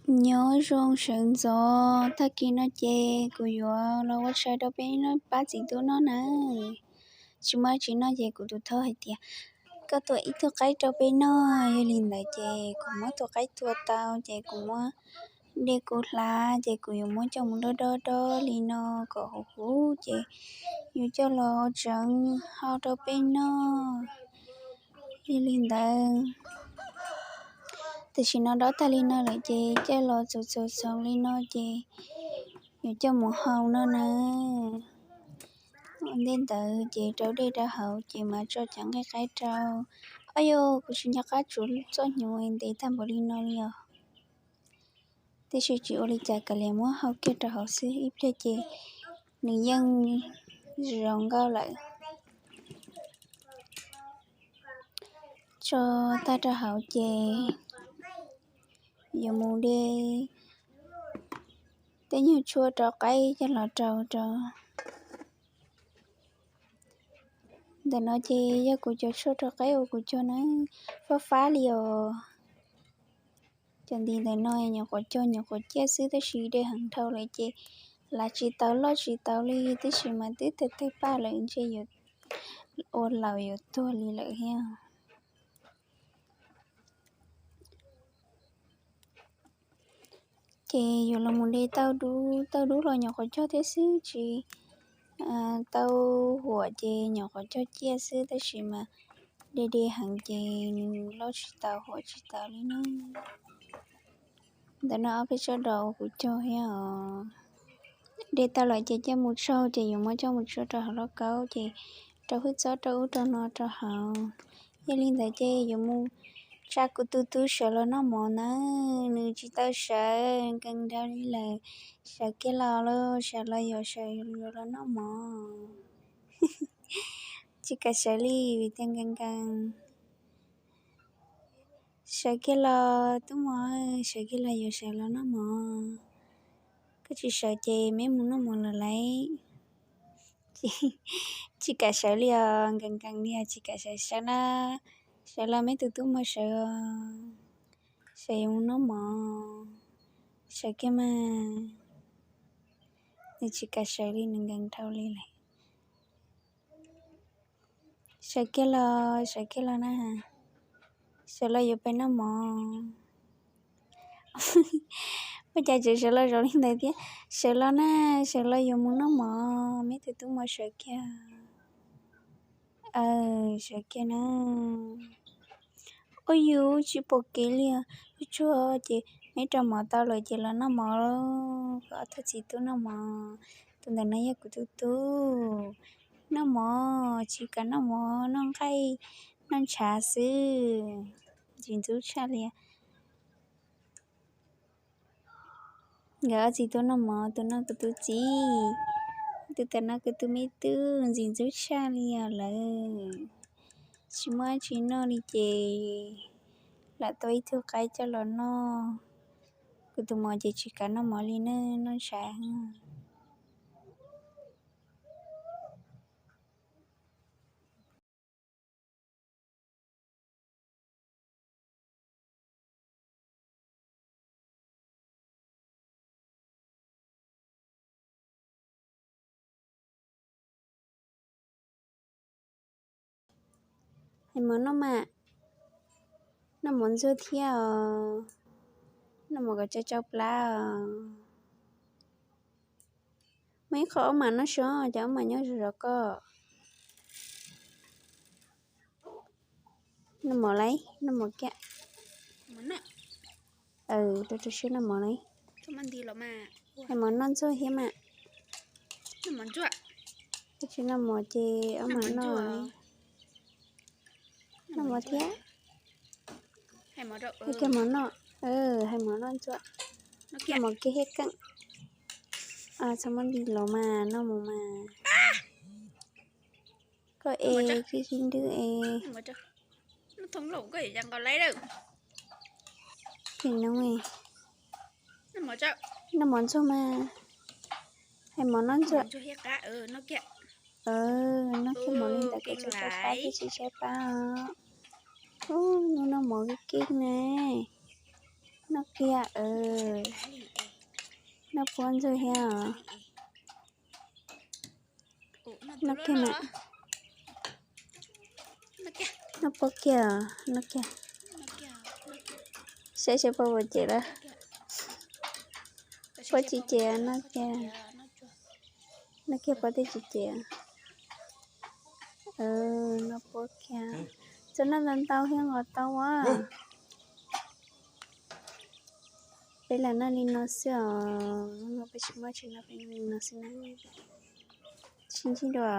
Nyob zoo sawv ntxov, tag kis no ces kuv yuav los ua tshais rau peb noj pab txiv tub noj na. Tsis muaj tsis noj ces kuv tus thauj hais tias, koj tua ib tug qaib rau peb noj. Yog li ntawd ces kuv muab tus qaib tua tau ces kuv muab dej kuv hlav ces kuv yuav muab coj mus dob dob dob li no kom huv huv ces yuav coj los tseev hau rau peb noj. Yog li ntawd, tam sim no dob tag li no lawm ces coj los txhoov txhoov txhoov li no ces yuav coj mus hau no na. Ua ntej ntawd ces rau dej rau hauv ces mas tso cov nqaij qaib rau. Ob yog kuv tsis nco qab tsuav txoj hnyuv ntev tag npaum li no li os. Tiam sis tsis ua li cas, kav liam muab hau kiag rau hauv xwb, ib pliag ces nws yeej zoo nkauj lawm. Tso tag rau hauv ces yuav mus de tej nyuag tshuaj rau qaib coj los rau rau. Ntawm no ces yog kuv cov tshuaj rau qaib uas kuv cog na, fab fab li os. Cov nti ntawm no nyuam qhuav cog nyuam qhuav ciaj xwb tab sis de heev dhau lawm ces lav tsis tau loj tsis tau li, tab sis mas twb tawg tawg paj lawm ntshe yuav ua laus yuav tuag li lawm thiab. Ces yuav los mus de tauj dub, tauj dub los nyuam qhuav cog thiab xwb tsis tau huam ces nyuam qhuav cog ciaj xwb tab sis mas de de heev ces nws loj tsis tau huam tsis tau li na. Ntawm no ob peb tsob dos uas kuv cog thiab os. De tau lawm ces coj mus tsau ces yuav muab coj mus tsau rau hauv lauj kaub ces rau hwj txob rau ub rau no rau hauv. Yog li ntawd ces yuav mus tsa kuv tus tub sawv los noj mov na. Nws tsis tau sawv, nkees dhau li lawm. Sawv kiag los lauj, sawv los yuav sawv yuav los noj mov. Tsis kam sawv li vim tias nkees nkees. Sawv kiag los tub mov, sawv kiag los yuav sawv los noj mov. Koj tsis sawv ces meb mus noj mov lawm lauj. Tsis kam sawv li os, nkees nkees li os, tsis kam sawv, sawv na. Sawv los meb tus tub mov sawv, sawv yuav mus noj mov. Sawv kiag mas. Nws tsis kam sawv li, nws nkees dhau li lawm. Sawv kiag los, sawv kiag los na. Sawv los yuav pem noj mov. Ua cas tseem sawv los zoo li ntawd thiab? Sawv los na, sawv los yuav mus noj mov, meb tus tub mov sawv kiag. Sawv kiag na. Ua yus tsis pom kev li os, tsuag tsuag ces meb rau mov tau lawm ces los noj mov, kom ob tug txiv tub noj mov. Tus ntawm no yog kuv tus tub. Noj mov, tsis kam noj mov, noj nqaij, noj ntshav xwb. Ntxim ntxub tshaj li. Nkawd ob txiv tub noj mov, tus no kuv tus txiv, tus tam no kuv tus me tub, ntxim ntxub tshaj li os lawv. Tsis muaj dab tsi noj li ces lam tua ib tug qaib coj los noj. Kuv tus mov ces tsis kam noj mov li ne, noj ntshav. Hais mov noj mas, noj mov ntxuag thiab os, noj mov kom tsau tsau plab os. Muaj ib qho ob mam noj so, cov ob mam nyob zov zov koj. Noj mov lauj, noj mov kiag. Rau rau siab noj mov lauj. Hais mov noj ntxuag thiab mas. Koj tsis noj mov ces ob mam noj. Noj mov thiab. Hais mov noj, hais mov noj ntxuag. Noj mov kiag thiab keej. Txhob muab nti los mas, noj mov mas. Koj es, kij kij ntwb es. Pheej noob, noj mov ntxuag mas. Hais mov noj ntxuag. Noj kiag mov li ntawd kom tsau tsau plab thiaj tsis tshaib plab os. Ub, noj mov kiag kiag ne. Noj kiag, noj puab ntxawg thiab os. Noj kiag mas. Noj puab kiag, noj kiag. Saib saib puab puas cem lawm. Puab tsis cem, noj kiag. Noj kiag puab thiaj tsis cem. Noj puab kiag. Txawm noj ntau ntau thiab nqos tau as. Peb lam noj li no xwb os, hnub no peb tsis muaj tsis noj, peb noj li no xwb na. Sib ntsib dua.